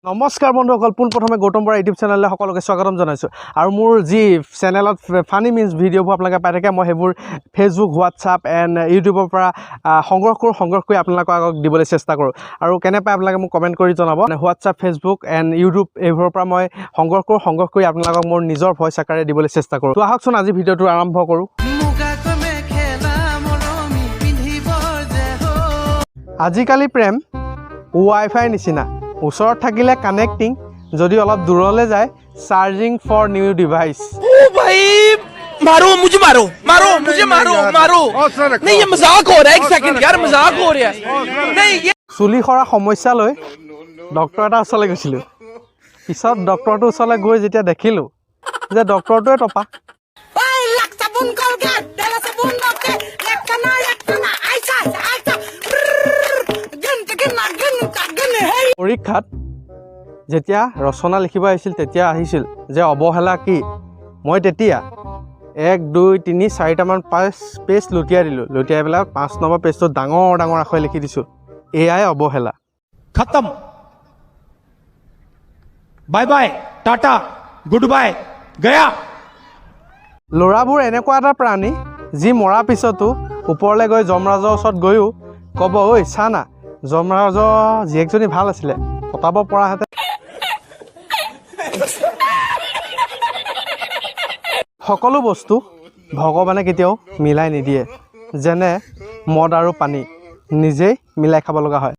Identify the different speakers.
Speaker 1: নমস্কাৰ বন্ধুসকল, পোনপ্ৰথমে গৌতম বৰা ইউটিউব চেনেললৈ সকলোকে স্বাগতম জনাইছোঁ। আৰু মোৰ যি চেনেলত ফানি মিমছ ভিডিঅ'বোৰ আপোনালোকে পাই থাকে, মই সেইবোৰ ফেচবুক, হোৱাটছআপ এণ্ড ইউটিউবৰ পৰা সংগ্ৰহ কৰোঁ, সংগ্ৰহ কৰি আপোনালোকৰ আগত দিবলৈ চেষ্টা কৰোঁ। আৰু কেনে পায় আপোনালোকে মোক কমেণ্ট কৰি জনাব। মানে হোৱাটছআপ, ফেচবুক এণ্ড ইউটিউব এইবোৰৰ পৰা মই সংগ্ৰহ কৰোঁ, সংগ্ৰহ কৰি আপোনালোকক মোৰ নিজৰ ভইচ আকাৰে দিবলৈ চেষ্টা কৰোঁ। তো আহকচোন, আজি ভিডিঅ'টো আৰম্ভ কৰোঁ।
Speaker 2: মুগাকৈ মেখেলা মৰমী পিন্ধিবৰ যে হ'ল।
Speaker 1: আজিকালি প্ৰেম ৱাই ফাইৰ নিচিনা, ওচৰত থাকিলে কানেক্টিং, যদি অলপ দূৰলৈ যায়, চাৰ্জিং ফৰ নিউ ডিভাইচ।
Speaker 3: ओ भाई, मारो मुझे, मारो मारो मुझे, मारो मारो। नहीं, ये मजाक हो रहा है। एक सेकंड यार, मजाक हो रहा है। नहीं, ये
Speaker 1: চুলি সৰা সমস্যা লৈ ডক্তৰ এটাৰ ওচৰলৈ গৈছিলোঁ। পিছত ডক্তৰটোৰ ওচৰলৈ গৈ যেতিয়া দেখিলোঁ যে ডক্তৰটোৱে টপা।
Speaker 4: ওই লাখ চাবোন কলগেট তেল চাবোন নকে একখানা একখানা আইসা আইসা গিন গিন গিন গিন হেই।
Speaker 1: পৰীক্ষাত যেতিয়া ৰচনা লিখিব আহিছিল, তেতিয়া আহিছিল যে অৱহেলা কি। মই তেতিয়া 1, 2, 3, 4টামান পেজ লুটিয়াই দিলোঁ। লুটিয়াই পেলাই 5 নম্বৰ পেজটোত ডাঙৰ ডাঙৰ আখৰে লিখি দিছোঁ, এয়াই অৱহেলা।
Speaker 5: खत्म, bye bye, tata, good bye, गया।
Speaker 1: ল'ৰাবোৰ এনেকুৱা এটা প্ৰাণী, যি মৰাৰ পিছতো ওপৰলৈ গৈ যমৰাজৰ ওচৰত গৈও ক'ব, ঐ চা না, যমৰাজৰ জীয়েকজনী ভাল আছিলে, পতাব পৰাহেঁতেন। সকলো বস্তু ভগৱানে কেতিয়াও মিলাই নিদিয়ে, যেনে মদ আৰু পানী, নিজেই মিলাই খাব লগা হয়।